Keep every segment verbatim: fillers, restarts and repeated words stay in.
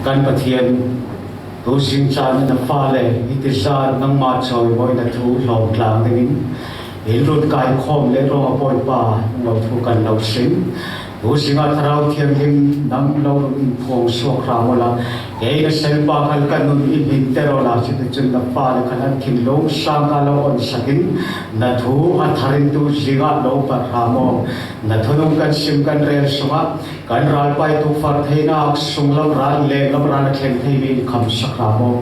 Kan Pathian, tu zing caan na fale hiti zan nangmah cawimawina thu hlawm tlang dingin in run kaikhawm le ruangah Bawipa, nang lo thu kan lo sim. Tu zingah Thlarau Thianghlim nang lo run in phuang suak hram awla, kei na selpa khal ka nun in hinter awla, cuticun na fale khal an thinlung sangka lo onsakin na thu a tharin tu zingah lo pat hram aw. Na thunung kan sim kan rel sungah kan ralpaitu far theinak sunglam ral, lenglam ral a thleng theimi in khamsak hram aw.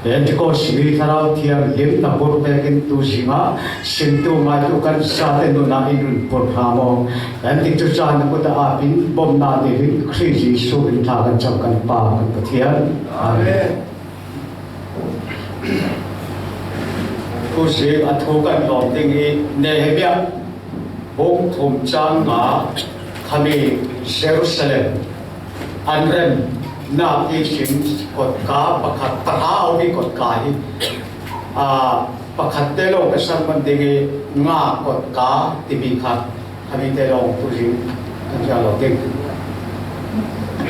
Pentecost ni Thlarau Thianghlim na burpekin tu zingah simtu ngaitu kan zate nunah in run pur hram aw. Kan tikcu caan na kut ah apin bomna dingin Khrih Jesuh in thla kan cam kan Pa kan Pathian. Amen. Khuzik a thu kan lawm ding hi Nehemiah bung thum cang nga, khami Jerusalem an remnak ihsin kotka pakhat, pahra a om hi kotka hi. Aa, pakhat te lo ka san man ding hi, nga kotka timi khat, khami te lo tu zing kan zia lo ding.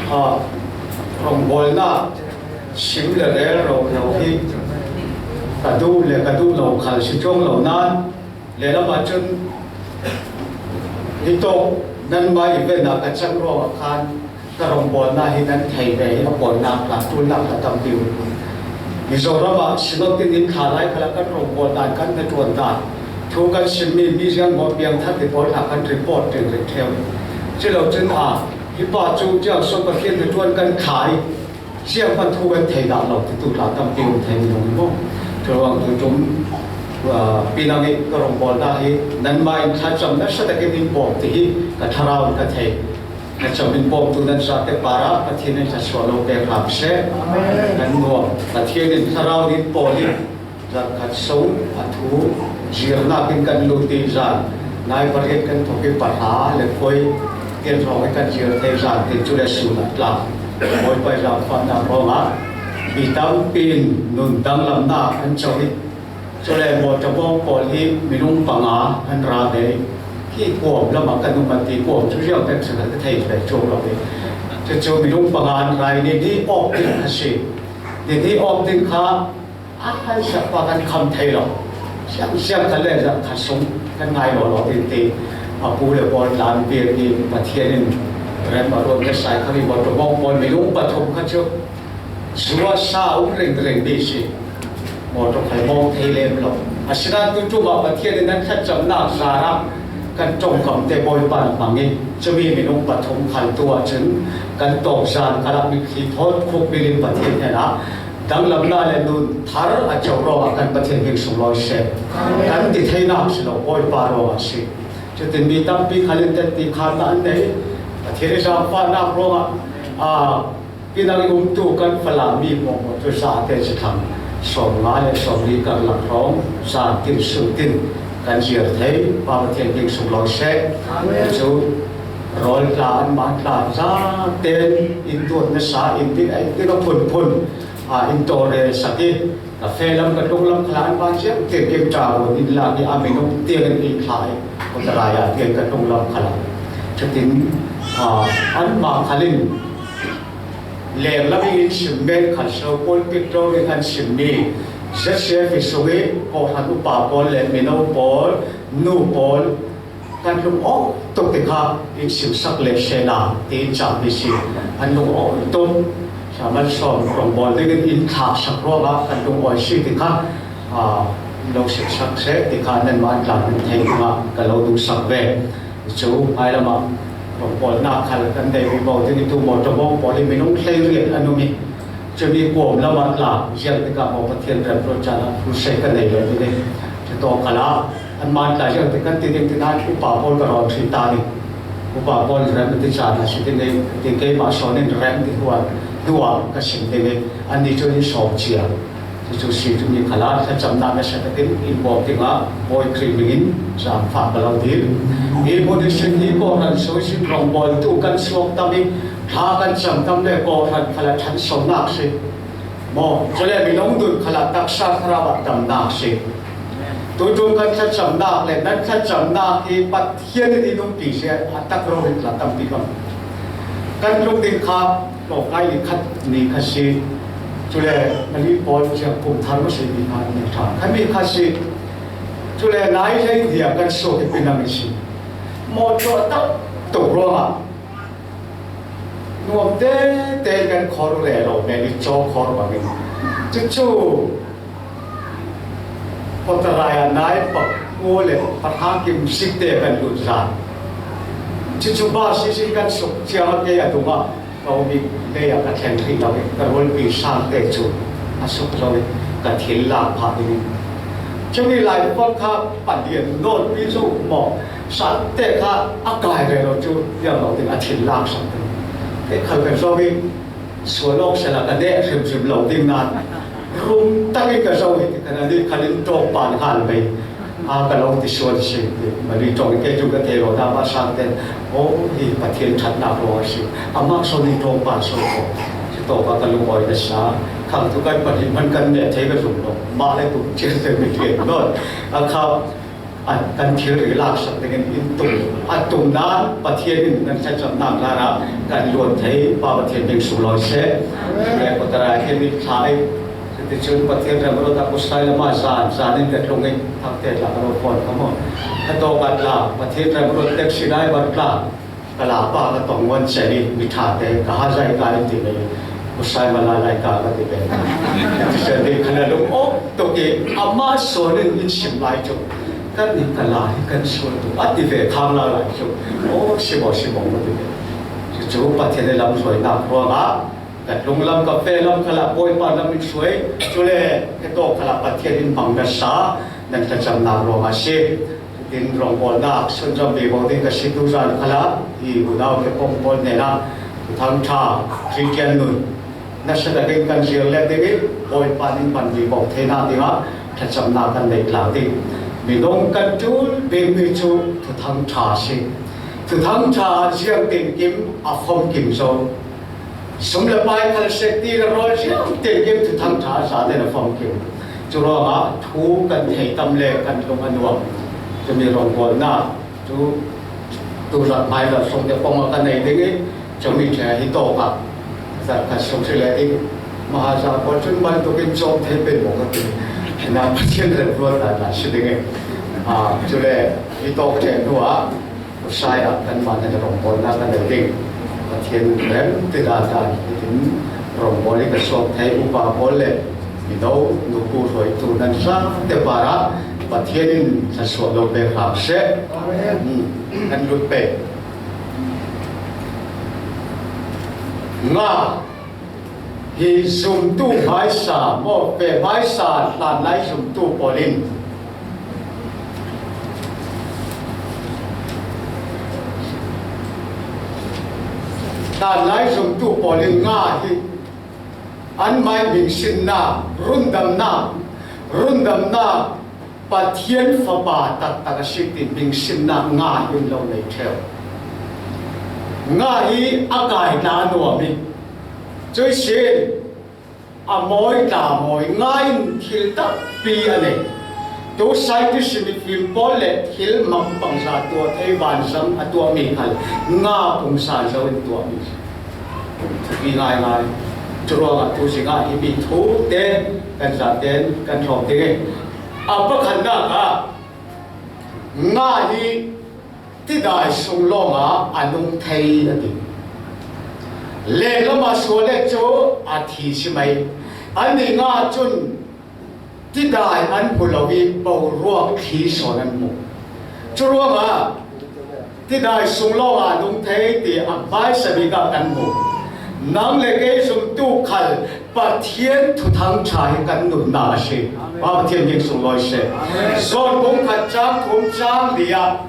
Aa, rongbawlna sim le rel ro lo hi, ka duh le ka duh lo khal si cuang lo nan, lehlamah cun hi tawk nanmah i venah ka cang ruangah khan ka rongbawlna hi nan thei ve hi a pawinak hna, ṭulnak hna tampi um. Mizoram ah Synod tin in thla lai khalah kan rongbawl dan, kan hnaṭuan dan, thu kan simmi mi ziang maw piangthar ti pawl hna kan report ringring ṭheu. Culo cun a, hi pa cu ziang so Pathian hnaṭuan kan thla i, ziang hman thu kan thei dah lo titu hla tampi um thei mi hung maw? Curuang tutum, aa, pinang i ka rongbawlna hi nanmah in thlacam nasa takin in bawm ti hi ka thlarau in ka thei. Na cam in bawmtu nan zate parah Pathian in thluasuah lo pek hram seh. Amen. Kan nuam Pathian in thlarau in pawl i zarhkhat sung a thu zirnak in kan lut i zan nai pariat kan thawk i pahra le khuai tian hrawng i kan zir thei zan tin cu le sun a tlak. Bawipa i zaangfahnak ruangah mi tampi in nun danglamnak an co i, cule mawṭaw bawng pawl hi minung panga an ra ve. Hi kuam lamah kan um a ti, kuam cu ziang pek si kha ka thei ve cuang lo ve. Cucu minung panga an ra i, ni ni awk ding kha si. Ni ni awk ding kha a haisak pa kan kham thei lo. Siang, siang kha le zarhkhat sung kan ngai lo lo ding ti a pu le pawl tlan pir i Pathian in rem a ruat le sai kha mi mawṭaw bawng pawl minung pathum kha cu zuasa um ringring mi si. Mawṭaw khal mawng thei lem lo. Asinain tutum ah Pathian in nan thlacamnak zarah kan ṭongkam te Bawipa in hmang i, cumi minung pathum khal tu ahcun kan tawk zan khalah mitthli thawt khuk bil in Pathian hnenah danglamnak le nun thar a co ruangah kan Pathian hming sunglawi seh. Kan ti theinak si lo, Bawipa ruangah si. Cutin mi tampi khal in tetti khan an nei. Pathian i zaangfahnak ruangah, aa, Pinang i umtu kan Falam mi hmuahhmuah cu zate cithlang sawmnga le sawmli karlak hrawng zan tin sun tin kan zir thei. Pa Pathian hming sunglawi seh. Amen. Cu rawl tla, anmah tla zate in duat nasa in ding, ei ding a phunphun, aa, in tawlrel sak i, ka fe lam, ka tlung lam khalah anmah ciang tirkim ṭa in lak i a minung tiangin in thlah i, kawtzarai ah tiang ka tlung lam khalah. Cutin, aa, anmah khal in lenglam in in sim men khan so, pulpit rori kan simmi Z C F i sung i kawhhran upa pawl le mino pawl, nu pawl, kan lung awk tuk tikah in simsak le sehla tiin cakmi si. An lung awk tuk, saman sawm rongbawl dingin in thlahsak ruangah kan lung awi si tikah, aa, lo simsak seh tikah nanmah tla nan theih dingah ka lo duhsak ve. Cu hmailam ah rongbawlnak khal kan nei vivo ding i tu mawṭaw bawng pawl i minung hleiriat an um i, cumi kuam lam ah tla ziang tikah maw Pathian remruat caan ah crusade ka nei lo ding i, cu tawk khalah anmah tla ziang tik kan ti ding tikah upa pawl ka rawn ṭhit ta ding. Upa pawl rem ti caan a si ding i, ti keimah sawn in rem ti hnuah, hnuah ka sim ding i, annih cu in sawm cia. Cucu si cu mi khalah thlacamnak nasa takin in bawm dingah Bawi Khrih hmingin zaangfah ka lo dil. Hi hmun ihsin hi kawhhran so ihsin rongbawltu kan suak tam i, thla kan cam tam le kawhhran khalah ṭhansonak si. Maw, cule minung dun khalah taksa thlarau ah damnak si. Tutum kan thlacamnak le nan thlacamnak hi Pathian in in umpi si a tak rori tla tampi kam. Kan lungding kha, tlawmngai ni khat ni kha si. Cule mali pawl ciang kum thar maw si ni kha ni ṭha kha mi kha si. Cule nai hlei hnia kan suak i pinam i si. Mawtaw tak tuk ruangah nuam tete kan khawr reh lo, meli caw khawr bangin. Cucu Pawtarai a nai pakua le pahra kim sikte kan lut zan. Cucu ba sisin kan suk ciang a kei a dungah ka um i, kei a ka thlen rih lo i, ka rualpi sangte cu a suk zo i, ka thil lak phah ding. Cumi lai pawt kha palian nawlpi zo maw? Sangte kha a kai rero cu tiang lo ding, a thil lak sak ding. Kei khal kan zo i, sual awk sela ka neh hrimhrim lo ding nan, rum takin ka zo hi ti khan a nih khalin ṭawngpa nghal mai. A ka lo ti sual si ti, mali ṭawng i kei cu ka thei lo, dah mah sangte, aw, hi Pathian ṭhatnak ruang a si. Amah sawn i ṭawngpa sawn ko. Cutawk ah ka lungawi nasa. Khang tu kan pahnih hman kan neh thei ka zum lo. Mah le tuk cian te mi lian nawn. A kha a kan thilri laksak dingin in tum, a tum nan Pathian in nan thlacamnak hlanah kan luat thei, Pa Pathian ding sunglawi seh. Amen. Pawtarai hi ni thla i, cuticun Pathian remruat a kusai lamah zan, zan in ka tlung i, thakte tla ka lo fawn kha maw? Ka tawk a tla, Pathian remruat taxi driver tla, ka la pa ka tong nguan chen i, mi ṭhate ka hazai ka in ti mai, kusai mala lai ka ka ti ve. Ti chen i khan a lung awk tuk i, amah sawn in in sim lai cu, kan in ka la hi kan sual tuk a ti ve khang lai lai cu, aw, si maw, si maw ka ti ve. Cucu Pathian i lamhruainak ruangah ka tlunglam ka felam khalah Bawipa lam in suai, cule ka tawk khalah Pathian in hmang nasa nan thlacamnak ruangah a si. Tin rawngbawlnak sunzawm vivo ding ka si tu zan khalah hi unau ke pawng pawl hnenah Thuthang ṭha, Khristian nun nasa takin kan zir let ding i Bawipa nin hman vivo theinak dingah thlacamnak kan neih tlang ding. Minung kan ṭul bikmi cu Thuthang ṭha a si. Thuthang ṭha ziangtinkim a famkim zo. Sum le pai khal seh ti le rawl ziangtinkim Thuthang ṭha a zate na famkim. Curuangah thu kan thei tam le kan lung a nuam. Cumi rawngbawlnak cu tu zat hmai zat sung te pawngah ka nei ding i, cumi ṭha hi tawkah zat khat sung si le ding. Mahaza pawl cun bantukin cawm thei pei maw ka ti. Hinah Pathian remruat dan a si ding i. Ah, cule hi tawk ṭheh hnuah Kusai ah kanmah nan rawngbawlnak kan nei ding. Pathian rem ti dan dan hitin rawngbawl i ka suak thei upa pawl le mino nupu hruaitu nan zate parah Pathian in thluasuah lo pek hram seh. Amen. Hmm. Kan lut pei. Nga hi zumtu hmaisa maw, pe hmaisa hlanlai zumtu pawl in hlanlai zumtu pawl in nga hi anmah i hmingsinnak, rundamnak, rundamnak Pathian fapa taktak a si ti hmingsinnak nga hi in lo nei ṭheu. Nga hi a kai tla nuam i, cuih sin a mawi tla mawi, nga in thil tampi a nei. Tu scientist mifim pawl le thil mangpangza tuah thei vanzam a tuahmi khal nga pungsan zo in tuahmi. Thupi ngaingai. Curuangah tu zingah himi thu te kan zaten kan hrawm ding i, a pakhatnak ah nga hi tidai sung lawngah a nung thei a ti. Lenglamah sual le cu a thi si mai. Annih nga cun tidai an hmu lo i boruak thli sawn an hmu. Curuangah tidai sung lawngah a nung thei ti a hmaisa bik ah kan hmu. Nang le kei zumtu khal Pathian Thuthang ṭha hi kan nunnak a si. Pa Pathian min sunglawi seh. John bung khat cang thum cang li ah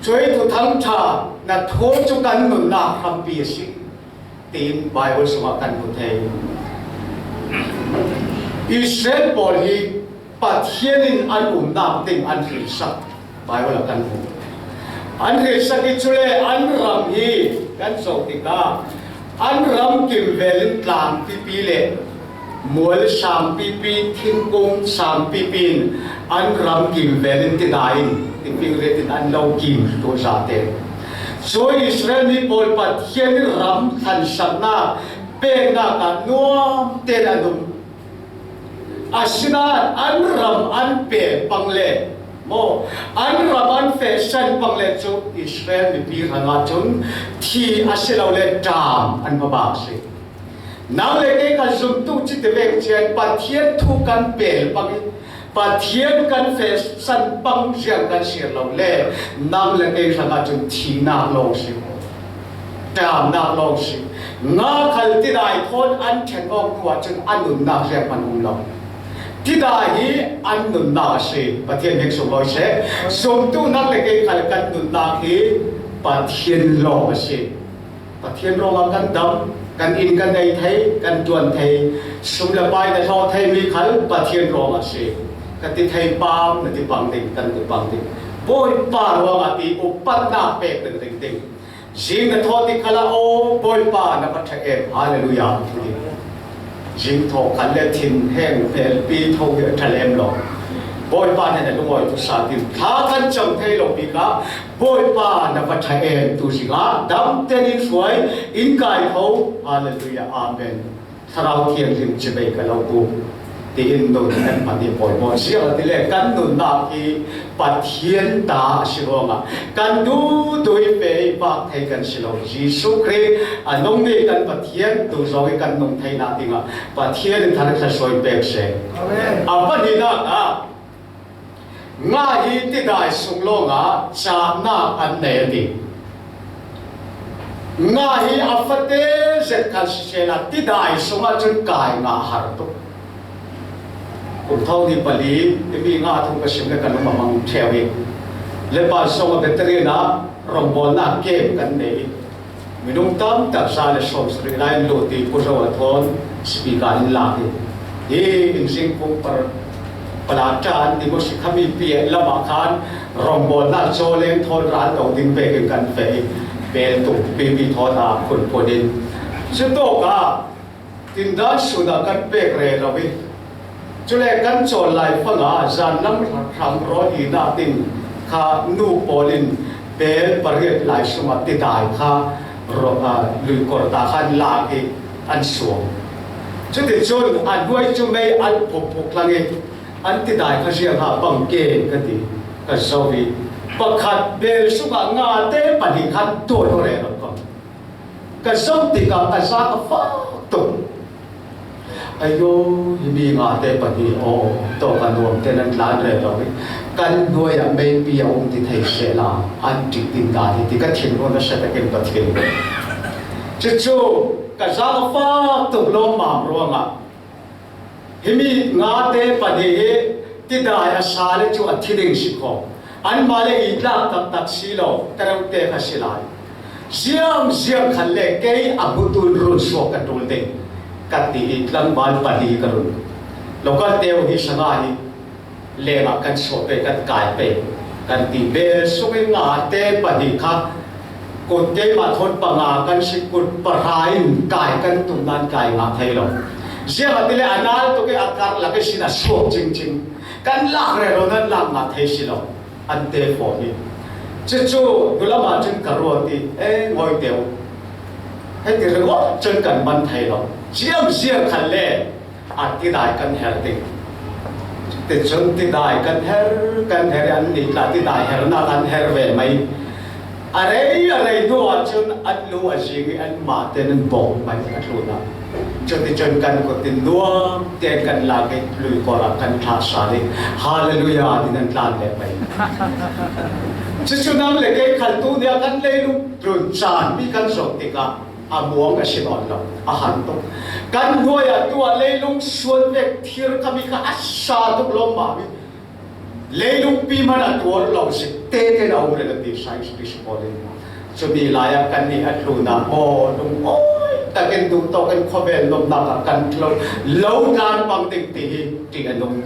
cuih Thuthang ṭha na thu cu kan nunnak hrampi a si, tiin Baibal sungah kan hmu thei. Israel pawl hi Pathian in an umnak ding an hrilsak Baibal ah kan hmu. An hrilsak i cule an ram hi kan zoh tikah an ram kimvel in tlang pipi le mual sang pipi, thingkung sang pipi in an ram kimvel in tidai in tiping ret in an lo kim tuah zate. Cu Israel mi pawl Pathian ram thangsak nak peknak ah nuam tein an um. Asinain an ram an pek pang le maw, an ram an fehsan pang le cu Israel mipi hrangah cun thih a si lo le ṭam an hmabak si. Nang le kei kha zumtu ci ti vek cian Pathian thu kan pel pang i Pathian kan fehsan pang ziang kan si lo le nang le kei hrangah cun thihnak lawng si. Ṭamnak lawng si. Nga khal tidai thawn an ṭhen awk hnuah cun a nunnak zianghman um lo. Tidai hi an nunnak a si. Pathian hming sunglawi seh. Zumtu nang le kei khal kan nunnak hi Pathian lawng a si. Pathian lawngah kan dam, kan inn kan ei thei, kan ṭuan thei, sum le pai na hlawh thei mi khal Pathian lawng a si. Ka ti thei pam, na ti pang ding, kan ti pang ding. Bawipa ruangah ti upatnak pek ding ding ding. Zing na thawh ti khalah, aw, Bawipa na va ṭha em, Hallelujah, ti ding. Zing thawh khan le thin heng hmelpi tho hi a ṭha lem lo. Bawipa hnenah lungawi tu sa tin thla kan cam thei lo bik ah Bawipa na va ṭha em tu zing ah dam tein in hruai in kai kho. Hallelujah, amen. Thlarau Thianghlim ci bei ka lo tu. Tiin nun kan hman hi pawimawh ziangahtile kan nunnak hi Pathian ta a si ruangah kan duhduh i pe i vak thei kan si lo. Jesuh Khrih a nung nih kan Pathian tu zong i kan nung theihnak dingah Pathian in thar thlasuai pek seh. Amen. A pahnihnak ah nga hi tidai sung lawngah cahnak an nei a ti. Nga hi a fate zet khan sisehla tidai sungah cun kai nga har tuk. Kum thawng hnih pali, himi nga thum ka sim le ka lung a mang ṭheu hi. Lepa song a battery na rongbawlnak kem kan nei. Minung tam tak za le sawm sarih lai in luh ti Pu Zo a thawn speaker in lak hi. Hi in zing kum par pala ṭa an ti maw si khami pi lamah khan rongbawlnak caw leng thawn ral to ding vekin kan feh hi. Bel tuk pipi thawn a phunphun in. Cutawkah tindan sunah kan pek rero i, cule kan cawl lai fanga zan lam hrang rawl i nak ding kha nu pawl in bel pariat lai sungah tidai kha ro-, aa, luikor ta khan lak i an suang. Cuticun a hnuai cu mei an phukphuk hlang i an tidai kha ziang ha bang ke ka ti ka zoh i pakhat bel sungah ngate pahnih khan dawi aw rero ko. Ka zoh tikah ka za ka fak tuk. Ayo, himi ngate pahnih aw, tawk a nuam te nan tlan rero i kan hnuai ah meipi a um ti thei sehla an ṭih ding dan hi ti ka thinlung a hre takin Pathian. Cucu ka za ka fak tuk lawmmam ruangah himi ngate pahnih hi tidai a sa le cu a thi ding si kho. Anmah le i tlak taktak si lo, ka rengte kha si lai. Ziang ziang khan le kei a hmutu in run suak ka ṭul ding ka ti i tlangval pahnih ka run. Local te uh hi sanga hi lengah kan suah pei, kan kai pei, kan ti bel sungin ngate pahnih kha kut keimah thawn panga kan si, kut pahra in kai kan tum nan kai ngah thei lo. Ziangahtile a nal tuk i a karh lak i sin a suak cingcing. Kan lak rero nan lak ngah thei si lo. An te fawh hi. Cucu nulam ah cun ka ruat i, e, ngawi te uh. Hei ti ringawt cun kan man thei lo. Ziang ziang khan le a tidai kan her ding. Cuticun tidai kan her, kan her i an nih tla tidai hernak an her ve mai. A rei a rei hnu ahcun an lu a zing i anmah tein an bawh mai a tlun ah. Cuticun kan kut in nuam tein kan lak i luikor ah kan thlah sal i Hallelujah tiin an tlan leh mai. Cucu nang le kei khal tu nih a kan leilung tlun caan mi kan zoh tikah a muang a si nawn lo, a han tuk. Kan hnuai ah tu ah leilung suan vek thir kha mi kha a sa tuk lawmmam i leilungpi hmanh a tuar lo si tete a um rih a ti science ti si pawl in. Cumi lai ah kannih a tlun ah maw lungawi takin duhtawk in khuavel nuamhnak ah kan lo, lo tlan pang ding ti hi ṭih a nung.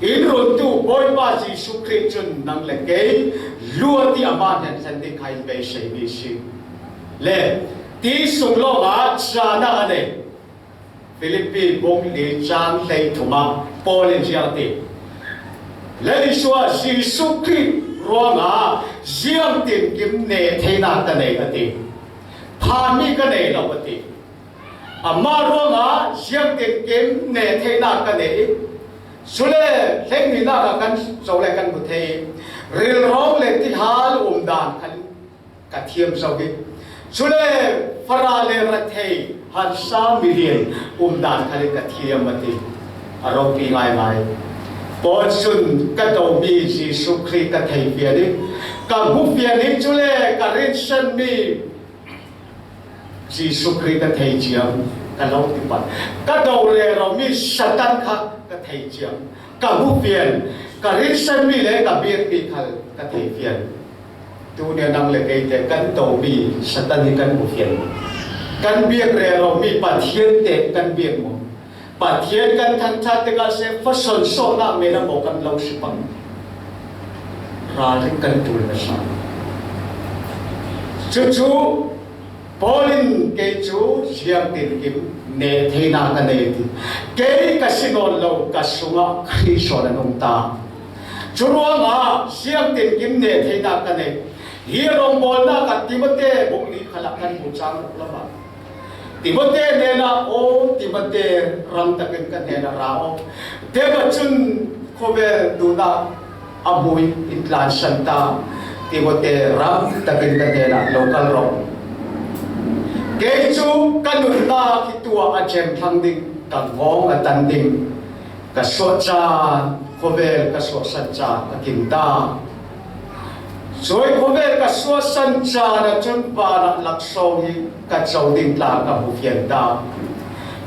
In runtu Bawipa Jesuh Khrih cun nang le kei luat i amah hnen thlen ding kha in beisei mi si. Le ti sung lawngah caan ah a nei. Filipi bung li cang hleithum ah Paul in ziang a ti. Lal Isua Jesuh Khrih Ruangah ziangtinkim neh theihna ka nei a ti. Phan mi ka nei lo a ti. Amah ruangah ziangtinkim neh theihna ka nei. Cule hlengnihnak ah kan zoh le kan hmu thei. Rilrawng le tihal umdan khan ka thiam zo hi. Cule farah le rethei harsa milian umdan khan ka thiam a ti. A ropi ngaingai. Paul cun ka domi Jesuh Khrih ka thei fian hi. Ka hmu fian hi, cule ka rinsanmi Jesuh Khrih ka thei ciang ka lo tipat. Ka do reromi Satan kha ka thei ciang ka hmu fian. Ka rinsanmi le ka biakmi khal ka thei fian. Tuni a nang le keite kan domi Satan hi kan hmu fian. Kan biak reromi Pathian te kan biak maw? Pathian kan thangṭhat tikah se fasonsohnak men a maw kan lo si pang. Ralring kan ṭul nasa. Cucu Paul in kei cu ziangtinkim neh theihna ka nei ti. Kei ka si nawn lo, ka sungah Khrih sawn a nung ta. Curuangah ziangtinkim neh theihna ka nei. Hi rongbawlnak ah Timote bung li khalah kan hmu cang lamah. Timote hnenah, aw Timote, ram takin ka hnenah ra aw. Tiva cun khuavel duhnak a hmu in tlansan ta. Timote, ram takin ka hnenah lo kal rawh. Kei cu ka nunnak hi tuah a cem thlang ding, ka ngawng a tan ding. Ka suah caan, khuavel ka suahsan caan a kim ta. Cui khuavel ka suahsan caan ahcun vanah laksawng hi ka co ding tla ka hmu fian ta.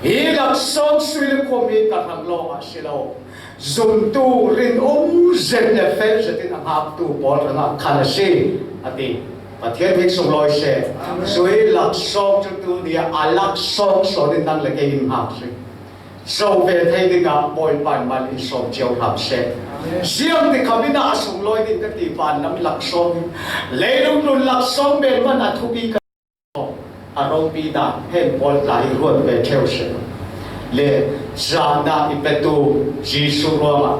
Hi laksawng sui le khum hi ka hrang lawng ah si lo. Zumtu, rinum zet le fel zetin a ngaktu pawl hrangah khan a si, a ti. Pathian hming sunglawi seh. Cui laksawng cu tu ni ah a laksawng sawn in nang le kei in ngak si. Zo ve thei dingah Bawipa in mal in sawm cio hram seh. Ziang ti kha min ah a sunglawi ding ka ti, vanlam laksawng hi. Leilung tlun laksawng men man a thupi ka a ropi dah hen pawl tla hi ruat ve ṭheu seh. Le zahna i petu Jesuh ruangah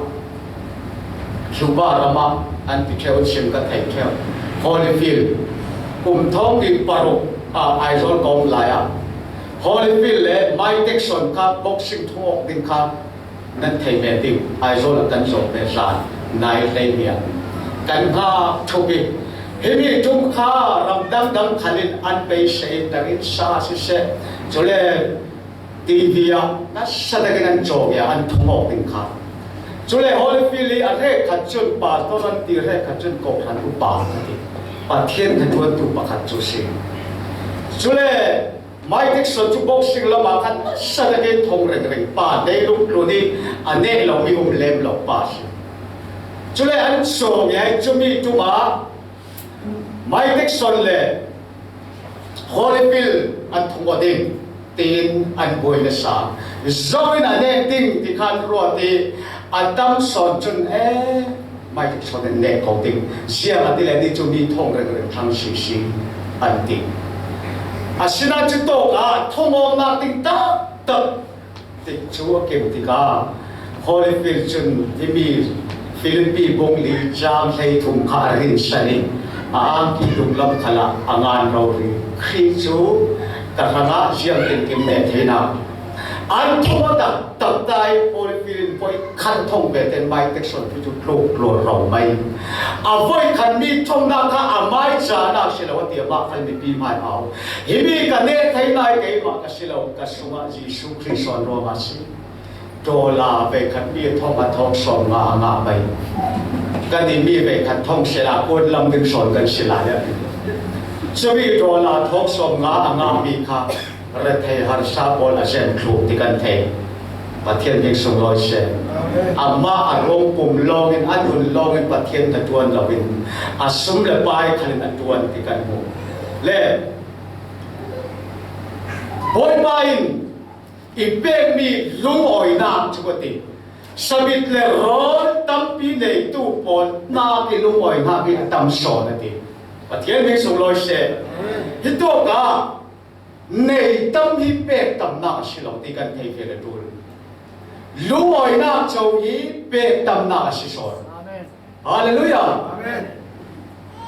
Cuba ramah an ti ṭheu in sim ka thei ṭheu. Holyfield, kum thawng hnih paruk, ah, Aizawl ka um lai ah, Holyfield le Mike Tyson kha boxing thung awk ding kha nan thei ve ding. Aizawl ah kan zawh ve zan nai hlei hnih ah kan hngak ṭhup i, himi ṭum kha ram dangdang khal in an beisei in dang in sa siseh. Cule T V ah nasa takin an cawk i an thung awk ding kha. Cule Holyfield i a hrekkhat cun pastor an ti, hrekkhat cun kawhhran upa an ti. Pathian hnaṭuantu pakhat cu si. Cule Mike Tyson cu boxing lamah khan nasa takin thong ringring pa, leilung tlun i a neh lomi um lem lo pa si. Cule an cawk i cumi ṭum ah Mike Tyson le Holyfield an thung aw ding tiin an buai nasa. Zo in a neh ding ti khan ruat i a tam sawn cun, eh, Mike Tyson in neh ko ding. Ziangahtile ni cu mi thong ringring thlang sisi an ti. Asinain cu tawk ah thong awknak ding taktak Tikcu a kim tikah Holyfield cun himi Filipi bung li cang hleithum kha a rinsan i a angki dunglam khalah a ngan rori. Khrih cu ka hrangah ziangtinkim neh theinak an thawh taktak ta i Holyfield in voi khan thong ve tein Mike Tyson cu tluk tlur ro mai. A voi khan mi thongnak kha a mai canak si lo a ti, amah khan mipi hmai au. Himi ka neh thei lai, keimah ka si lo, ka sungah Jesuh Khrih sawn ruangah si. Dollar veikhat mi thong a thawk sawm nga a ngah mai. Kan i mi veikhat thong si la, kuat lam ding sawn kan si lai a. Cumi dollar thawk sawm nga a ngah mi kha rethei harsa pawl a zem thluk ti kan thei. Pathian hming sunglawi seh. Amah a ruang pum lawngin, a nun lawngin Pathian hnaṭuan loin a sum le pai khalin a ṭuan ti kan hmu. Le Bawipa in i pekmi lungawinak cu a ti. Sabit le rawl tampi neitu pawl hnak i lungawinak hi a tam sawn a ti. Pathian hming sunglawi seh. Hi tawkah nei tam hi pek tamnak a si lo ti kan thei fial a ṭul. Lungawinak co hi pek tamnak a si sawn. Halleluiah.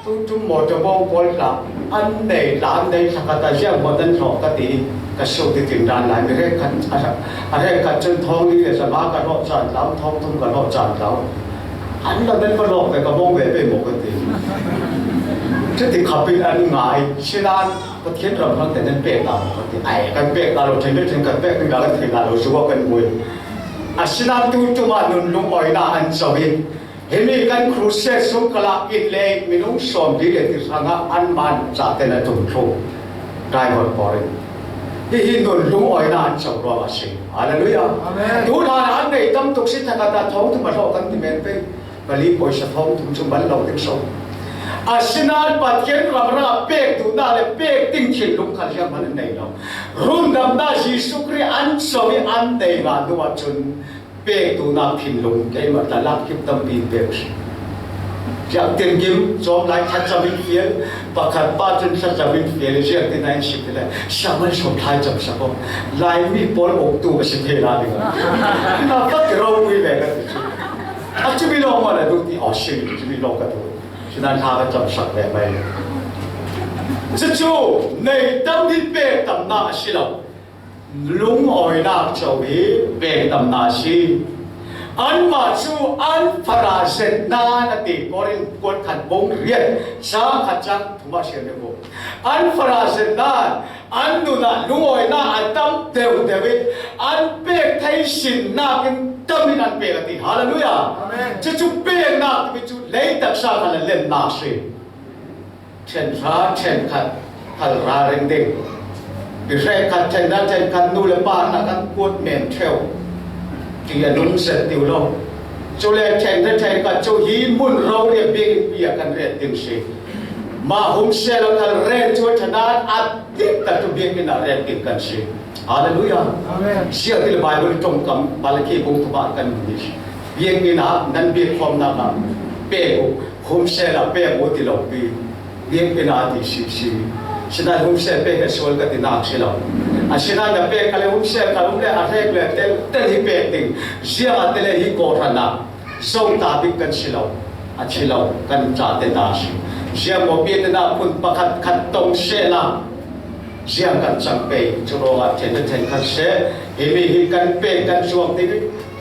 Tutum mawtaw bawng pawl tla an nei, tla an nei thla khat a ziang mawt an hlawh ka ti. Ka suk ti tin dan lai mi hrekkhat, a hrekkhat chun thawng li le zama ka hlawh chan tlau, thawng thum ka hlawh chan tlau. An la nan ka hlawh ve, ka bawng ve ve maw ka ti. Chuti khapin an ngai sinan Pathian ram hang te nan pek la maw ka ti. Ai, kan pek la lo, then le then kan pek ding la kan thei la lo, zuak kan mui. A sinan tutum a nun lungawina an chau hi. Himi kan crusade sung kala in le minung sawm li le ti hranga an man chate na tum thlu. Driver pawl in. Hi hi nun lungawina an chau ruang a si. Hallelujah. Amen. Tu hlan an nei tam tuk si thakata thawng thum a hlawh kan ti men pe. Pali pawisa thawng thum chu man lo ding so. A sinan Pathian ram ra pek duhna le pek ding thinlung khat hiam man an nei lo. Rundamna Jesu Khrih an chau hi an nei ngah duh ah chun pek duhna thinlung keimah tla lak kip tampi pek si. Ziak tin kim zawm lai thlacham in fial, pakhat pa chun thlacham in fial, ziak tin a in si ti le, siaman sawm thlai cham sak aw. Lai mi pawl awk tu ka si thei la ding a. Na ka ti ropui ve ka ti chu. A chumi lo ma la duh ti aw si, chumi lo ka duh. Sinan thla ka cham sak ve mai. Chu chu, nei tam hi pek tamna a si lo. Lungawinak co hi pekdamna a si. Anmah cu an farah zetna a ti, Korin kuat khat bung riat, ca khat cang thum ah sian deuh. An farah zetna, an nun ah lungawinak a tam deuhdeuh i, an pek thei sinnak in tam in an pek a ti. Halleluiah. Amen. Cucu peknak timi cu lei taksa khan a lennak a si. Ṭhen hra, ṭhen khat, hal ralring ding. Mihrek khat ṭhen hra, ṭhen khat nu le pa hna kan kuat men ṭheu. Ti a nung zet ti uh lo. Cule ṭhen hra, ṭhen khat cu hi mun rori a biakinn pi ah kan ret ding si. Mah humsel a kal ren cu a ṭha nain a diktat cu biakinn ah ret ding kan si. Halleluiah. Amen. Ziah ti le Baibal ṭongkam Malakhi bung thum ah kan hmuh hi. Biakinn ah nan biakkhawmnak ah pek uh, humsel ah pek uh ti lo pi. Biakinn ah ti si si. Sinai humsel pek he sual ka ti nak si lo. A sinai na pek ka le humsel ka um le a hrek le tel tel hi pek ding. Ziah a ti le hi kawhhran ah zo ta bik kan si lo. A thi lo kan ca te ta si. Ziah maw biakinn ah phun pakhat khat tong seh la. Ziang kan cang pei, cu ruangah ṭhen le ṭhen khat seh, himi hi kan pek kan zuam ding i,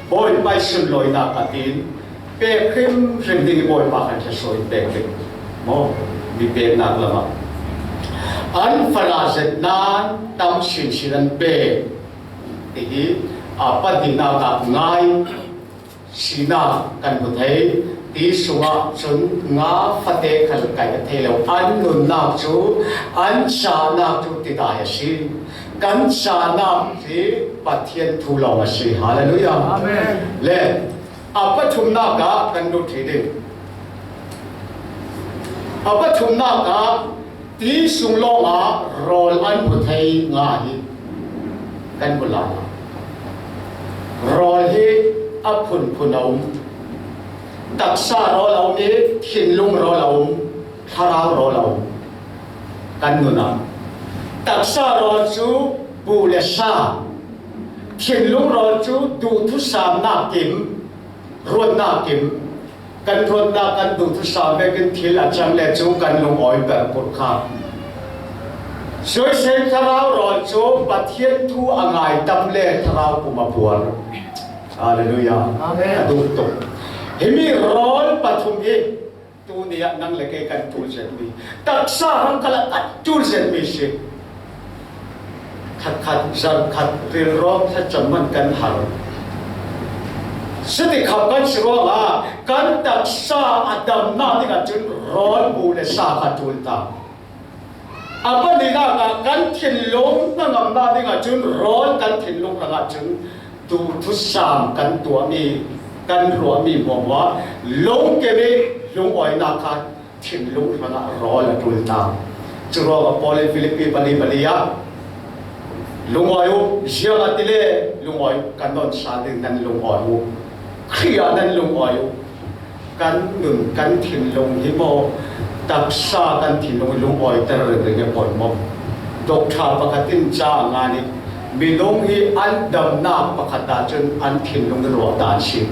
Bawipa i sunlawinak a tiin, pek hrimhrim ding i Bawipa kan thluachuah in pek ding. Maw, mi peknak lamah. An farah zet nain tam sinsin an pek. Ti hi, a pahnihnak ah ngai. Sinak kan hmu thei. Ti sungah cun nga fate khal kaih a thei lo. An nunnak cu, an cahnak cu tidai a si. Kan cahnak hi Pathian thu lawng a si. Halleluiah. Amen. Le a pathumnak ah kan lut ṭhi ding. A pathumnak ah ti sung lawngah rawl an hmu thei nga hi kan hmu lai. Rawl hi a phunphun a um. Taksa rawl a um i thinlung rawl a um, thlarau rawl a um. Kan nunah taksa rawl cu bu le sa, thinlung rawl cu duhthusam nak kim, ruatnak kim, kan ruatnak kan duhthusam vekin thil a cang le cu kan lungawi ber kut kha. Soisel thlarau rawl cu Pathian thu a ngaitam le thlarau pum a puar. Halleluiah. Amen. A duh tuk. Himi rawl pathum hi tuni ah nang le kei kan ṭul zetmi, taksa hrang khalah kan ṭul zetmi si. Khatkhat, zarhkhat, rilrawng thlacam man kan har. Siti khap kan si ruangah kan taksa a damnak dingah cun rawl bu le sa kha ṭul ta. A pahnihnak ah kan thinlung hnangamnak dingah cun rawl kan thinlung hrangah cun duhthusam kan tuahmi, kan ruahmi hmuahhmuah lungkim i lungawinak kha thinlung hrangah rawl a ṭul ta. Curuangah Paul in Filipi pali pali ah lungawi uh, ziangahtile lungawi kan nawn sa ding nan lungawi uh. Khrih ah nan lungawi uh. Kan nun, kan thinlung hi maw, taksa kan thinlung lungawiter ringring a pon maw? Doctor pakhat in ca a ngan i, minung hi an damnak pakhat ahcun an thinlung ruah dan si.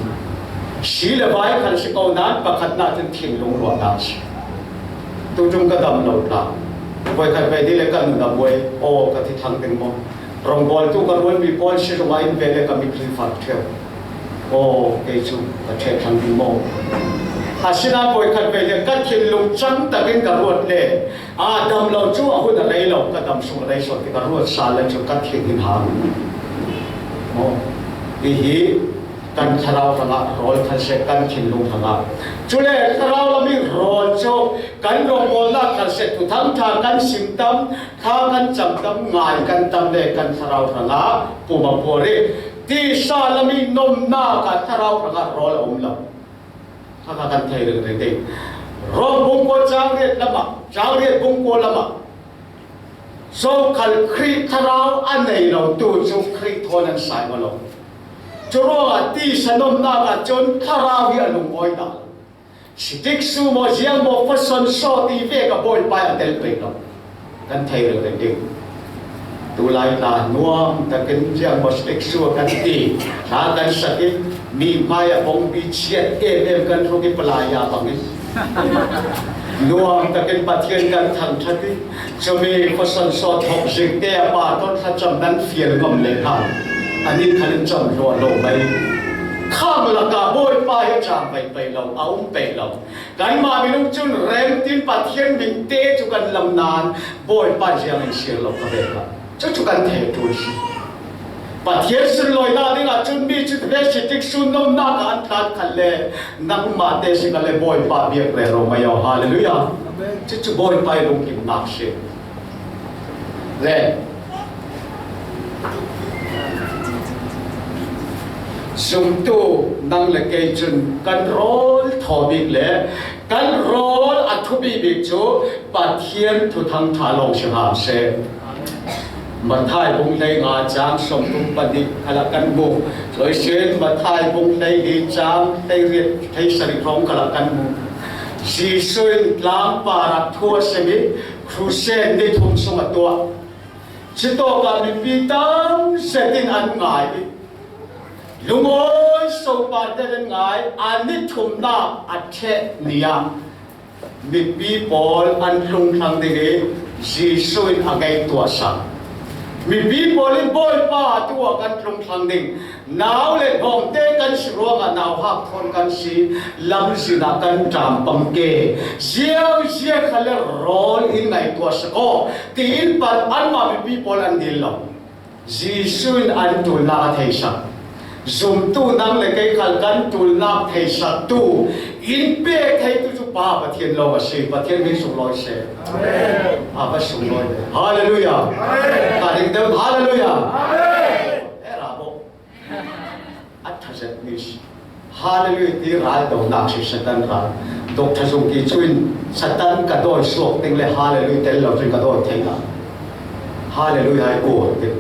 Si le vai khal si ko nain pakhatnak cun thinlung ruah dan si. Tutung ka dam lo ta. Voi khat vei ni le ka nun a buai. Aw, ka thi thang ding maw? Rongbawltu ka ruat mi pawl si zong a in ve le ka mitthli fak ṭheu. Aw, kei chu ka ṭheh thang ding maw? Asinain voi khat vei le ka thinlung cang takin ka ruat le, a dam lo chu a hun a rei lo, ka dam sung a rei sawn ti ka ruat sa le chu ka thin in hang. Maw? Hi hi kan thlarau hrangah rawl khat seh, kan thinlung hrangah. Cule thlarau lam i rawl chu kan rawngbawlna khat seh, Thuthang ṭha kan sim tam, thla kan cam tam, ngai kan tam le kan thlarau hrangah pum a puar i tisa lam i nomnak ah thlarau hrangah rawl a um lo. Kha kha kan thei ringring ding. Rom bung kua cang riat lamah, cang riat bung kua lamah, zokhal Khrih thlarau a nei lo tu cu Khrih thawn an sai maw lo. Curuangah tisa nomnak ah cun thlarau hi a lungawi dah lo. Sitik su maw, ziang maw, fason saw ti ve ka Bawipa a tel pei lo. Kan thei ringring ding. Tulai ta nuam takin ziang maw, sitik su kan ti, thla kan sak i, mi hmai a bawngbi chiat em em kan ruk i palai a bangin nuam takin Pathian kan thangṭhat i, cumi fason saw thawk zingte a pa ton thlacam nan fial ngam le hna. Ani khalin cam hlua lo mai. Khang laka Bawipa hi a cang pei pei lo, a um pei lo. Kanmah minung cun remtin Pathian minte cu kan lam nain Bawipa ziangin siar lo ka ve hna. Cucu kan thei ṭul si. Pathian sunlawina dingah cun mi cu ve sitik sun nomnak ah an tlan khat le nangmah te si kha le Bawipa biak rero mai aw. Hallelujah. Cucu Bawipa i lungkimnak si. Le zumtu nang le kei cun kan rawl thaw bik le kan rawl a thupi bik cu Pathian thuthang ṭha lawng si hram seh. Matthai bung hleinga cang sawmthum pahnih khalah kan hmu. Cuihsin Matthai bung hleili cang hleiriat hleisarih hrawng khalah kan hmu. Jesuh in tlangpar ah thu a sim i Crusade ni thum sung a tuah. Cutawkah mipi tam zetin an ngai i lungawi sopar te an ngai. A ni thumnak a ṭheh ni ah mipi pawl an tlungthlang ding i Jesuh in a ngaihtuah sak. Mipi pawl in Bawipa, tu ah kan tlungthlang ding. Nau le hnawmte kan si ruangah nauhak thawn kan si, lamzin ah kan ṭam pang ke. Ziangzia kha le rawl in ngaihtuah sak aw, tiin pan anmah mipi pawl an dil lo. Jesuh in an ṭulnak a theisak. Zumtu nang le kei khal kan ṭulnak theisaktu in pek theitu cu Pa Pathian lawng a si. Pathian min sunglawi seh. Amen. A va sunglawi. Hallelujah. Amen. Ka ring deuh. Hallelujah. Amen. Era bo. A ṭha zet mi si. Hallelujah ti ral donak si Satan ral. Doctor Zungki cu in Satan ka dawi suak ding le Hallelujah tel lo cun ka dawi thei lo. Hallelujah i ur ding.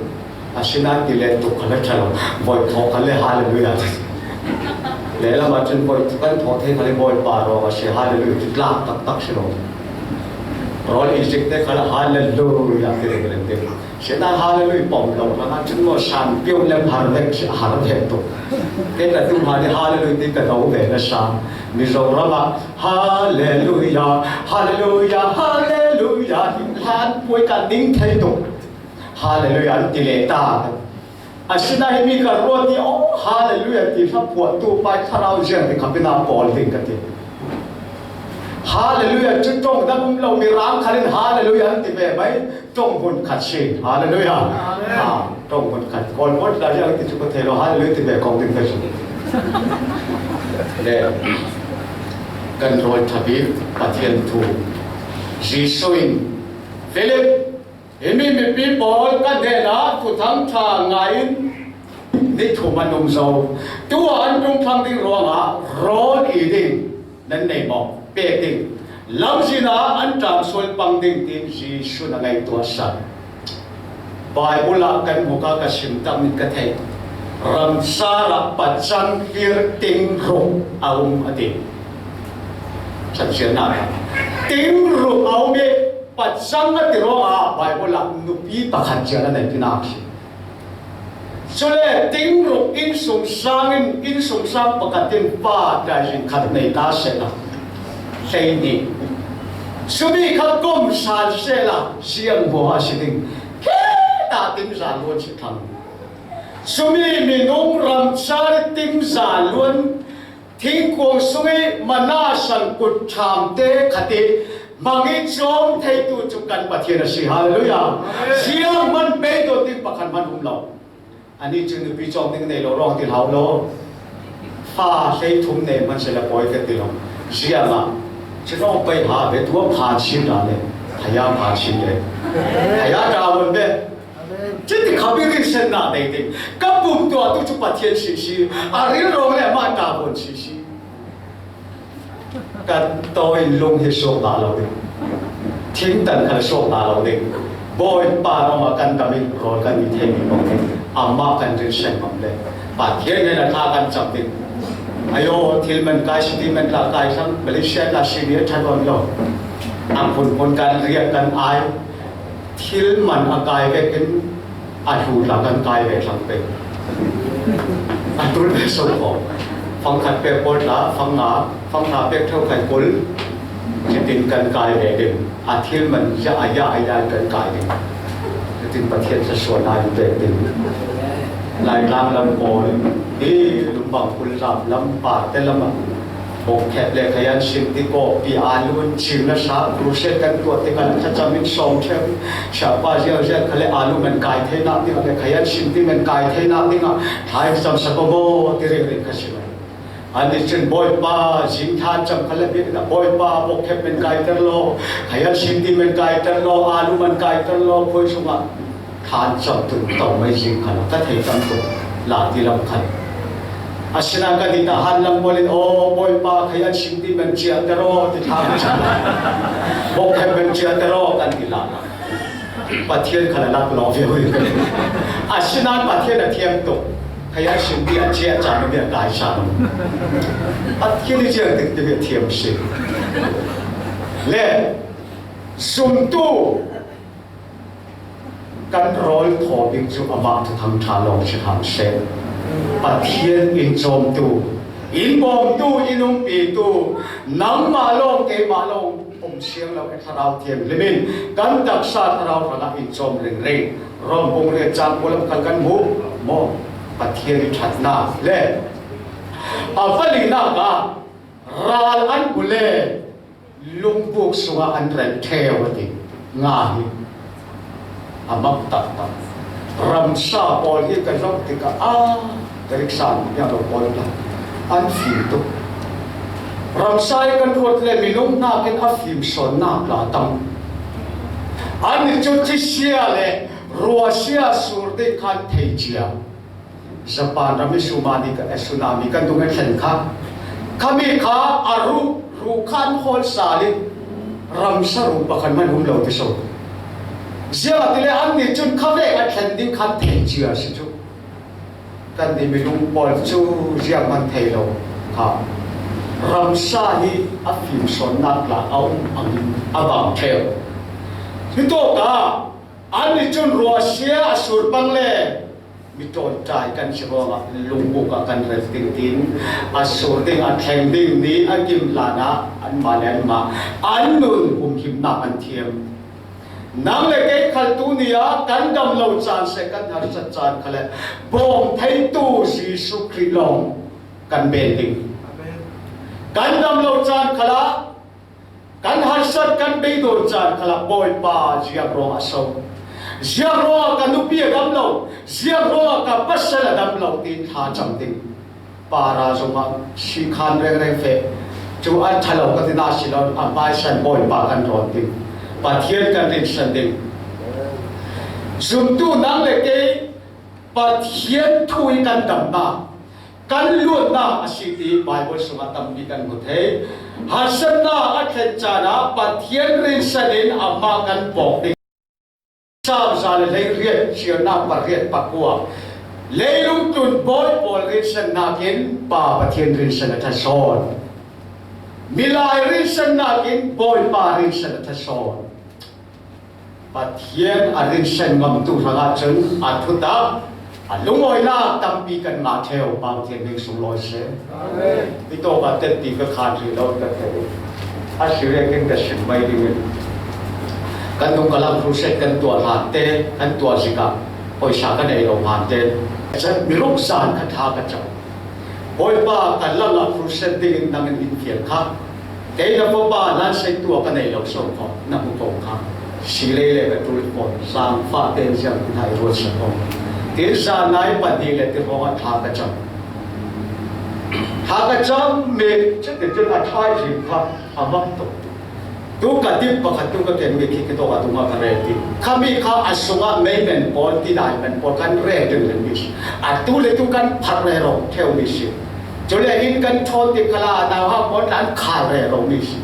Asinain ti le tuk kha le ṭha lo. Voi thawk kha le Hallelujah ti. Lehlam ah cun voi kan thawk thei kha le Bawipa ruang a si Hallelujah ti tlak taktak si lo. Rawl Egypt te kha le Hallelujah ti ring ring ding. Sihna Hallelujah pom lo hrangah cun maw san piu le har vek si, har vek tuk. Kei ka tu hna nih Hallelujah ti ka do ve na sa. Mizoram ah Hallelujah, Hallelujah, Hallelujah ti hlan puai ka ning thei tuk. Hallelujah an ti le ta. Asinain hi mi ka ruat i, oh, Hallelujah ti hla phuahtu pai thlarau ziang ti kha bina pawl ding ka ti. Hallelujah cu ṭong dang um lo mi rang khalin Hallelujah an ti ve mai. Ṭong hmun khat si. Hallelujah. Amen. Ah, ṭong hmun khat. Kawl pawl tla ziang ti cu ka thei lo. Hallelujah ti ve kong ding ka si. Le kan rawl ṭha bik Pathian thu. Jesuh in Philip, himi mipi pawl ka hnenah thuthang ṭha ngai in ni thum an um zo. Tu ah an ṭungthlang ding ruangah rawl i ding nan nei maw? Pek ding. Lamzin ah an ṭam sual pang ding tiin Jesuh in a ngaihtuah sak. Baibal ah kan hmuh kha ka sim tam in ka theih. Ramsar ah pacang hlir tingruk a um a ti. Chan sian nak. Tingruk a um i pacang a ti ruangah Baibal ah nupi pakhat cian a nei tinak si. Cule tingruk innsungsang in innsungsang pakhat in pa tlai zing khat nei ta seh lo. Hleihnih. Sumi kha kom sal sela siang bo a si ding. Kheta tim za luan si thang. Sumi minung ramsar tim za luan thingkuang sungi mana sang kut tham te khati mangi chom thei tu chu kan Pathian a si. Hallelujah. Siang man bei do ting pakhan man um lo. Ani chu nupi chawm ding nei lo rawng ti hlau lo. Fa hlei thum nei man se la poi ka ti lo. Ziang a. Chu no pai ha ve tua phan sin la le. Haya phan sin le. Haya ta won be. Chu ti kha bi ri sen na nei ding. Ka pum tua tu chu Pathian si si. A ril rong le ma ta won si si. Kan tawi lung hi suak dah lo ding. Thingtan kan suak dah lo ding. Bawipa nong a kan dam in rawl kan ni thei mi bawk ding. Amah kan rin sen bawk le. Pathian nen a tha kan cham ding. Ayo, thil man kai, city man tla kai sang, Malaysia tla sini a tha dawn lo. A phun phun kan riak kan ai. Thil man a kai vekin a hlu tla kan kai ve thlang pe. A tul ve so ko. Fang khat pe pol tla, fang nga, fang nga pe thau khat kul. Chitin kan kai ve ding. A thil man ya a ya a ya kan kai ding. Chitin Pathian sa suan ai ve ding. Lai tlang lam pol. Hi lumbang kul lam lam pa te lam a. Bawngkhep le khayan sim ti ko pi a lun chim na sa crusade kan tuat te kan kha cham in sawm them. Siapa ziau ziau kha le a lu man kai thei nak ding le khayan sim ti man kai thei nak ding a thai cham sa ko bo ti ring ring kha sim. Ani chin Bawipa zing than cham kha le bi na Bawipa bawngkhep man kai ter lo. Khayan sim ti man kai ter lo. A lu man kai ter lo. Khoi sunga than cham tun tawh mai zing khan ka thei tam tuk la ti lam khan. A sina ka ni ta han lam bolin aw Bawipa khayan sim ti man chia ter aw ti than cham. Bawngkhep man chia ter aw kan ti la. Pathian khan a lak lo ve hui. A sina Pathian a thiam tuk. Khayan sim ti a chia cha no bia kai cha no. Pathian ni chia tik ti bia thiam si. Le sum tu Kan rawl thaw ding cu amah Thuthang ṭha lawng si hram seh. Pathian in cawmtu, in bawmtu, in umpitu, nangmah lawng, keimah lawng, um siang lo, Thlarau Thianghlim in kan taksa thlarau hrangah in cawm ringring. Rom bung riat cang kul lam kal kan hmuh maw? Pathian i ṭhatnak le a palinak ah ral an bu le Lungbuk sungah an rel ṭheu a ti. Nga hi a mak taktak. Ramsa pawl hi ka zawh tikah a ka riksan piang lo pawl kha an fim tuk. Ramsa hi kan ruat le minung hnakin a fim sawnnak tla tam. An i cu ci sia le rua sia sur ding khan thei cia. Japan ram i sumani ka, eh, tsunami kan dung a thlen kha. Khami kha a ruh, ruh kha an hawl sal in ramsa ruh pakhat man um lo ti so. Ziangahtile annih cun khavek a thlen ding khan thei cia si cu. Kan ni minung pawl cu ziang man thei lo kha. Ramsa hi a fim sawnnak tla a um angin a bang ṭheu. Hitawkah annih cun ruahsia a sur bang le Mi ṭawnṭai kan si ruangah lungbuk ah kan rel ding tiin a sur ding, a thleng ding ni a kim hlanah anmah le anmah an nun humhimnak an thiam. Nang le kei khal tu ni ah kan dam lo caan seh kan harsat caan khalah bawm theitu Jesuh Khrih lawng kan bel ding. Kan dam lo caan khalah Kan harsat kan bei dawn caan khalah Bawipa ziang ruangah so, ziang ruangah ka nupi a dam lo, ziang ruangah ka pasal a dam lo tiin thlacam ding. Para zongah si khan rengreng feh cu a ṭha lo ka ti hna si lo, a hmaisan Bawipa kan rawn ding, Pathian kan rinsan ding. Zumtu nang le kei Pathian thu hi kan damnak, kan luatnak a si ti Baibal sungah tampi kan hmu thei. Harsatnak a thlen caan ah Pathian rinsan in amah kan bawk ding. Psalm za le hleiriat, siarnak pariat pakua. Leilung tlun bawi pawl rinsannak in Pa Pathian rinsan a ṭha sawn. Milai rinsannak in Bawipa rinsan a ṭha sawn. Pathian a rinsan ngamtu hrangah cun a thutak, a lungawinak tampi kan ngah ṭheu. Pa Pathian min sunglawi seh. Amen. Hi tawk ah tetpi ka khan rih lo ka thei. A si vekin ka sim mai dingin, kan dung ka lam crusade kan tuah hlante, kan tuah zika pawisa ka nei lo hlante, mi ruk zan kha thla ka cam. Bawipa, ka lam ah crusade dingin nangin in fial kha. Kei na fapa nan sei tuah ka nei lo so kha, na hmu ko kha. Si lei le ka tul pawn sang fa ten siang tin hai ruat sa ko. Tin sa nai pahnih le ti hrawng ah thla ka cam. Thla ka cam mi, chutichun a thai zing kha a mang to. Tu ka dip pakhat tu ka ken mi khi khi to ka tunga ka rel ti. Khami kha a sunga mei men pawl, ti dai men pawl kan rel ding le mi si. A tu le tu kan phat rero theu mi si. Chule in kan thawn ti khala a nau ha pawl kan khal rero mi si.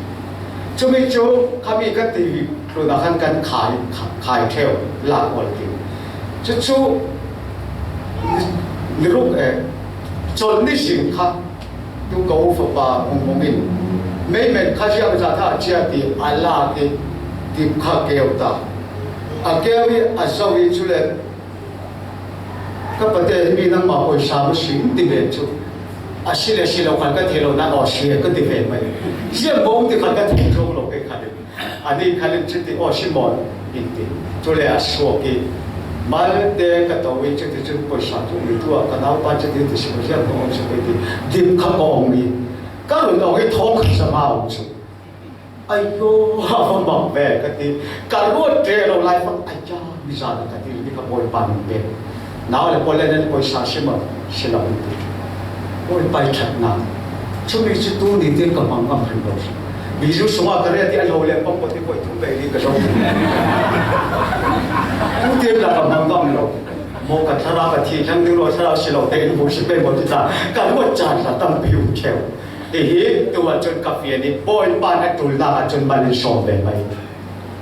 Chumi chu khami ka ti tluna khan kan khai, khai theu lak ol ti. Chu chu ni, ni ruk e, chol ni zing kha. Tu ka u fapa hung hung in, mei men kha ziang za tha chia ti a la ti, ti kha keu ta. A keu i a zo i chule, ka pate hi mi nangma pawisa ma si in ti ve chu. A si le si lo khan ka thei lo na aw si ka ti ve mai. Ziang bawng ti khan ka thei zo lo ke kha de. A nih khalin chuti aw si mawn in ti. Chule a suak i malte ka to i chuti chun pawisa tu mi tu a ka naupa chuti ti si ziang ka om si ti. Dim kha ka om i ka run awng i thawng kha sa ma om chu. Ayo, a va mak ve ka ti. Ka ruat ṭe lo lai fang a cha mi za ka ti ni ka Bawipa min pe. Nau le pawl le nan pawisa si ma si lo in ti. Bawipa i ṭhatna. Chumi chu tu ni tin ka hmang ngam hrim lo. Bizu sunga ka rel ti a lo le pang ko ti koi thu pe ni ka zo. Tu tin la ka hmang ngam lo. Maw ka thlarau ka thi thlang ding lo thlarau si lo te in bu si pe maw ti ta. Ka ruat chan la tampi um cheu. Hi hi, tu a chun ka fian i Bawipa na tul la a chun malin sawm ve mai.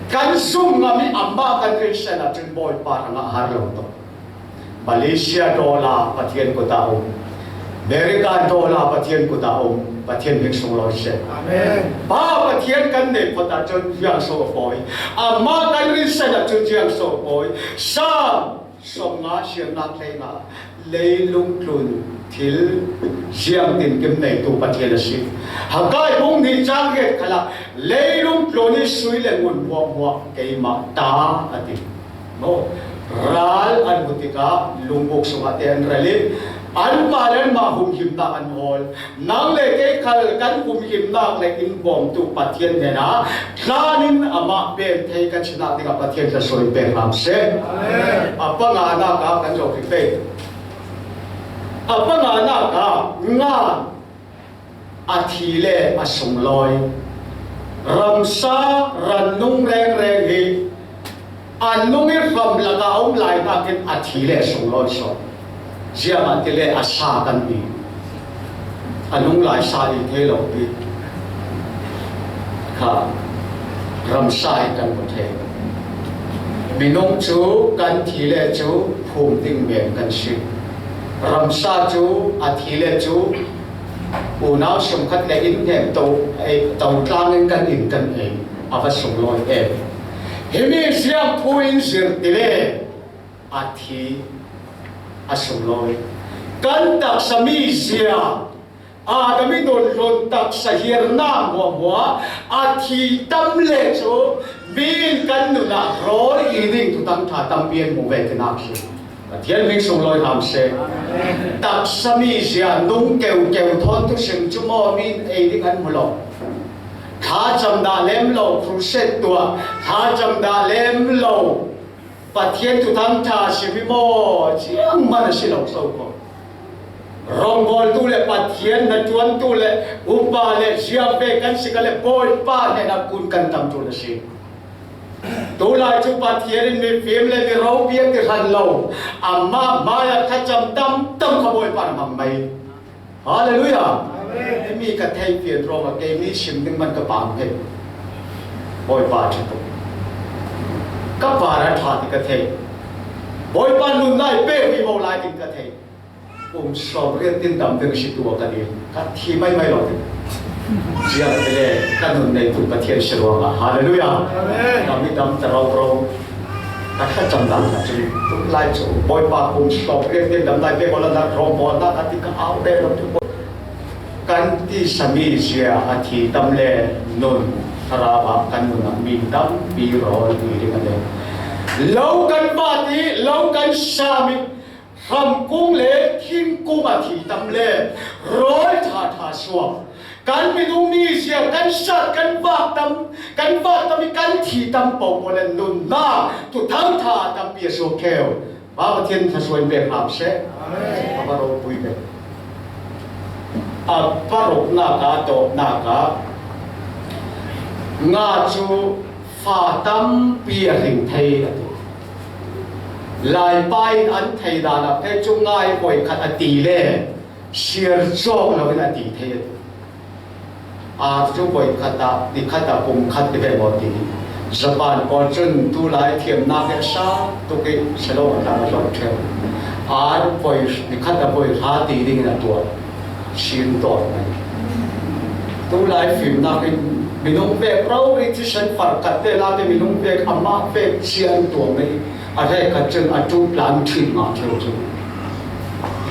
Kan sum ngam i ama kan rinsan a chun Bawipa hrang a har lo to. Malaysia dollar Pathian kut a um. American dollar Pathian kut a um. Pathian min sung lo se. Amen. Pa Pathian kan nei phot a chun ziang so a pawi. Ama kan rinsan a chun ziang so a pawi. Sa sawmnga siamnak hleinga leilung tlun thil ziangtin kim neitu Pathian a si. Haggai bung hnih chang riat khalah leilung tlun i sui le ngun hmuahhmuah keimah ta a ti. Maw, ral an hmu tikah lungbuk sungah te an rel in anmah le anmah humhimnak an hawl. Nang le kei khal kan humhimnak le in bawmtu Pathian hnenah tlanin amah pen thei kan sinak dingah Pathian tla sawi pek hram seh. Amen. A panganak ah kan zoh kik pei. A panganak ah ngan a thi le a sunglawi, ramsa rannung rengreng hi a nung i hram lakah a um lai nakin a thi le a sunglawi sawn. Ziangahtile a sa kan ti. A nung lai sa i thei lo pi kha ramsa i kan hmu thei. Minung cu kan thi le cu phum ding men kan si. Ramsa cu a thi le cu unau sungkhat le in hnem to, ei, to tlangin kan in kan ei a va sunglawi em. Himi ziang phu in zir ti le a thi a sunglawi. Kan taksa mizia Adam i nun hlun taksa hiarnak hmuahhmuah a thi tam le cu mi in kan nunah rawl i ding thuthang ṭha tampi an hmu ve tinak si. Pathian min sunglawi hram seh. Taksa mizia nung keukeu thawn thusim cu maw mi in ei ding an hmu lo. Thlacam dah lem lo, crusade tuah, thlacam dah lem lo. Pathian thuthang ṭha sim hi maw, zianghman a si lo so ko. Rawngbawltu le Pathian hnaṭuantu le upa le ziangve kan si kha le Bawipa hnenah kun kan tam ṭul a si. Tulai cu Pathian in mifim le mi ropi a ti hran lo. Amah hmaiah thlacam tamtam kha Bawipa in a hmang mai. Halleluiah! Amen. Himi ka theih pian ruangah kei mi sim ding man ka pang thei. Bawipa ṭha tuk. Ka par a ṭha ti ka thei. Bawipa nunnak i pek vivo lai ding ka thei. Kum sawm riat tin dam ding si tu a ka dil. Ka thi maimai lo ding. Ziang te le ka nun nei tu Pathian si ruangah. Halleluiah! Amen. Ka mi dam ta roro. Ka thlacam dan kha cun, tu lai cu Bawipa kum sawm riat tin dam lai pek awla na rawngbawlnak a ti ka au rero tu. Kan tisa mizia a thi tam le nun, thlarau ah kan nun ah mi tampi rawl ti ding a le. Lo kan vat i, lo kan sam i, hramkung le thingkung a thi tam le rawl ṭha ṭha suak. Kan minung mizia kan sat, kan vak tam, kan vak tam i, kan thi tam popo le nunna thuthang ṭha tampi a suak kheu. Pa Pathian thluasuah in pek hram seh. Amen. A va ropui ve. A paruknak ah, a tawpnak ah, nga cu fa tampi a hring thei a ti. Laipa in an thei dan ah pei cu nga i voikhat a ti le siar cawk loin a ti thei a ti. Aa, cu voikhat ah, nikhat ah, kum khat ti ve maw ti. Japan pawl cun tulai thiamnak he sa tuk i salon a tang a zoh ṭheu. Aa, voi, nikhat ah voi hra ti dingin a tuah. Sin tawk mai. Tulai fimnak in minung vek rori thisen farkhat te la te minung vek amah vek cia an tuah mai. A hrekkhat cun a ṭuk tlang ṭhin ngah ṭheu cu.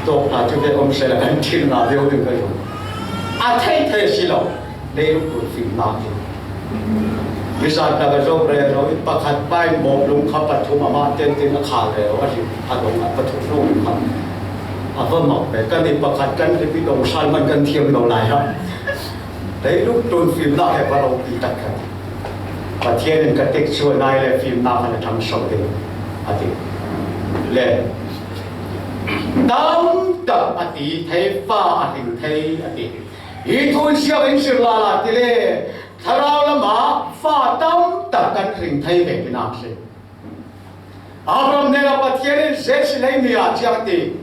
Tawk hna cu ve om seh la kan ṭhin ngah deuh ding ka zong. A thei thei si lo. Leilung ṭul fimnak hi. Mizan tak a zoh rero i pakhat pa in bawmlung kha pathum amah tentin a khal rero a hrim a dong a pathum lo in kha. A va mak ve. Kan i pakhat kan hlip i dong sal man kan thiam lo lai ha. Leilung ṭul fimnak he va ropi tak kha. Pathian in ka tikcu a nai le fimnak kha na ṭhangso ding a ti. Le tam tak a ti thei, fa a hring thei a ti. Hi thu in siang in sir lala ti le thlarau lamah fa tam tak kan hring thei ve tinak si. Abraham hnenah Pathian in Jesse lei ni ah ciang ti,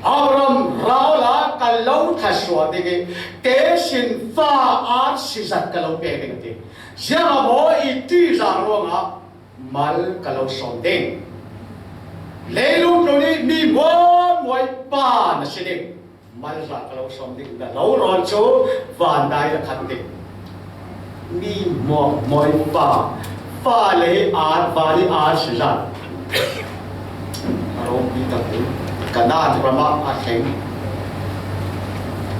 Abraham, ra awla ka lo thluasuah ding i, tesin fa ar si zat ka lo pek ding a ti. Ziangah maw i ṭihzah ruangah mal ka lo sawm ding. Leilung tlun i mi mualmual pa na si ding. Malzah ka lo sawm ding, na lo rawl cu van dai na khat ding. Mi mualmual pa, fa le ar, van i ar si zat. A ropi tak ding. Kanaan ram ah a thleng.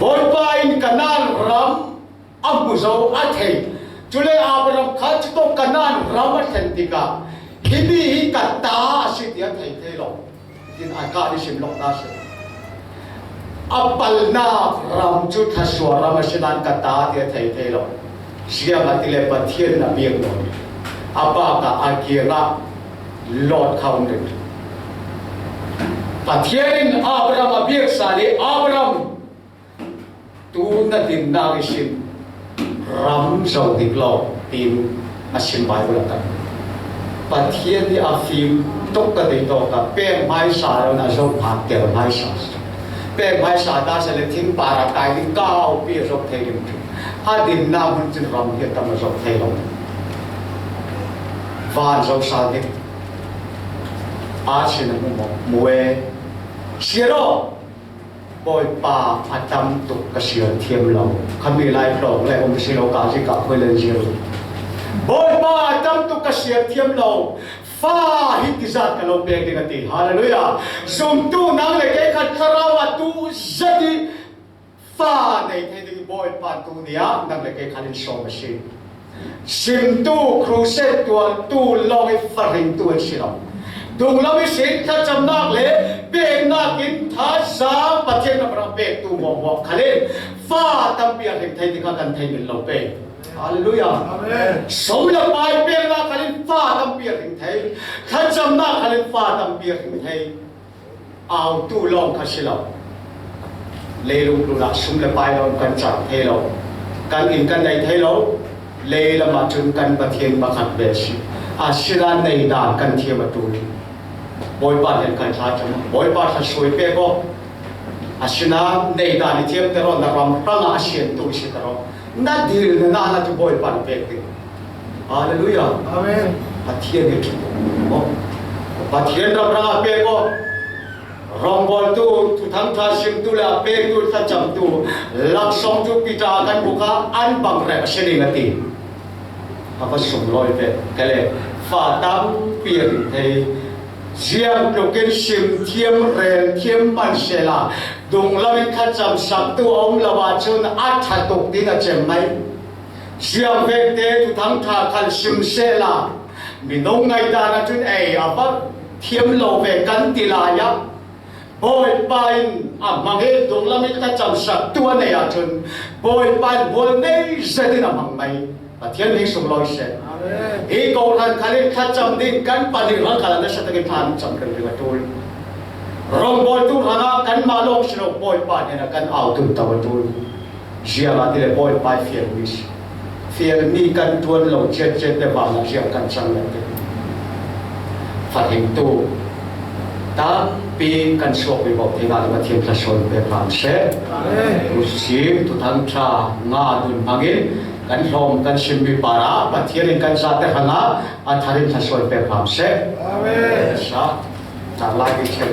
Bawipa in Kanaan ram a hmu zo, a thei. Cule Abraham kha cutawk Kanaan ram a thlen tikah, himi hi ka ta a si ti a thei thei lo. Tin a kah i sim lawk hna seh. A palhnak ram cu thluasuah ram a si nain ka ta ti a thei thei lo. Ziangahtile Pathian in a biak lo. A bak ah a kiangah Lot kha um rih. Pathian in Abraham a biak sal i Abraham, tu na dinnak ihsin ram zo dik lo, tiin a sim Baibal a kan. Pathian nih a fim tuk ka ti tawk ah, pek hmaisa lo na zo hna, ker hmaisa. Pek hmaisa ta seh le thing par a kai ding, kaupi a zok thei ding. A dinnak hmun cun ram hi a tam a zok thei lo. Van zo sa dik. A sin a hmu maw? Mu e. Siar aw. Bawipa, a tam tuk ka siar thiam lo. Khami lai tlawng le um si lo, ka zi ka khoi len zir. Bawipa, a tam tuk ka siar thiam lo. Fa hi tizat ka lo pek ding a ti. Hallelujah. Zumtu nang le kei khat thlarau a tu zat i fa nei thei ding Bawipa tu ni ah nang le kei khat in sawm a si. Simtu, crusade tuartu lawng i fa hringtu an si lo. Dunglam ihsin thlacamnak le peknak in thazaang Pathian ram pektu hmuahhmuah khal in fa tampi a hring thei ti kha kan thei men lo pei. Hallelujah. Amen. Sum le pai peknak khal in fa tampi a hring thei. Thlacamnak khal in fa tampi a hring thei. Autu lawng kha si lo. Leilung tlunah sum le pai lawng kan cang thei lo. Kan inn kan nei thei lo. Leilam ah cun kan Pathian pakhat ve a si. Asinain neidan kan thiam a ṭul. Bawipa hnen kan thlacam. Bawipa thluasuah pek aw. Asinain neidan i thiamter aw, na ram hrangah a siantu i siter aw. Na dil na nahna cu Bawipa in pek ding. Hallelujah. Amen. Pathian hi ṭhut maw? Pathian ram hrangah pek aw. Rawngbawltu, thuthang ṭha simtu le a pektu, thlacamtu, laksawngtu Peter kan buk ah an bang rep a si ding a ti. A va sunglawi ve. Ka le fa tampi a hring thei. Ziang tlukin sim thiam, rel thiam hman sehla, dunglamin thlacamsaktu a um lo ahcun a ṭha tuk ding a cem mai. Ziang vekte Thuthang ṭha khal sim sehla, minung ngaihdan ahcun ei a va thiam lo ve kan ti lai ah, Bawipa in a hmang i dunglamin thlacamsaktu a nei ahcun Bawipa in mual ngei zetin a hmang mai. Pathian hming sunglawi seh. Amen. Hi kohhran khal in thlacam ding kan pahnih rang khal a nasa takin thla an cam kan ring a ṭul. Rongbawltu hrangah kanmah lawng si lo, Bawipa hnenah kan au tun to a ṭul. Ziangahtile Bawipa i fialmi si. Fialmi kan ṭuan lo ciatciat te vanah ziang kan cang lo te. Fahingtu tampi kan suakmi bawk thei hna le Pathian thlasawi pek hram seh. Amen. Tusim Thuthang ṭha nga nun hmangin kan hlawm kan simmi parah Pathian in kan zate hrangah a thar in thlasawi pek hram seh. Amen. Sa, cang lai ding seh.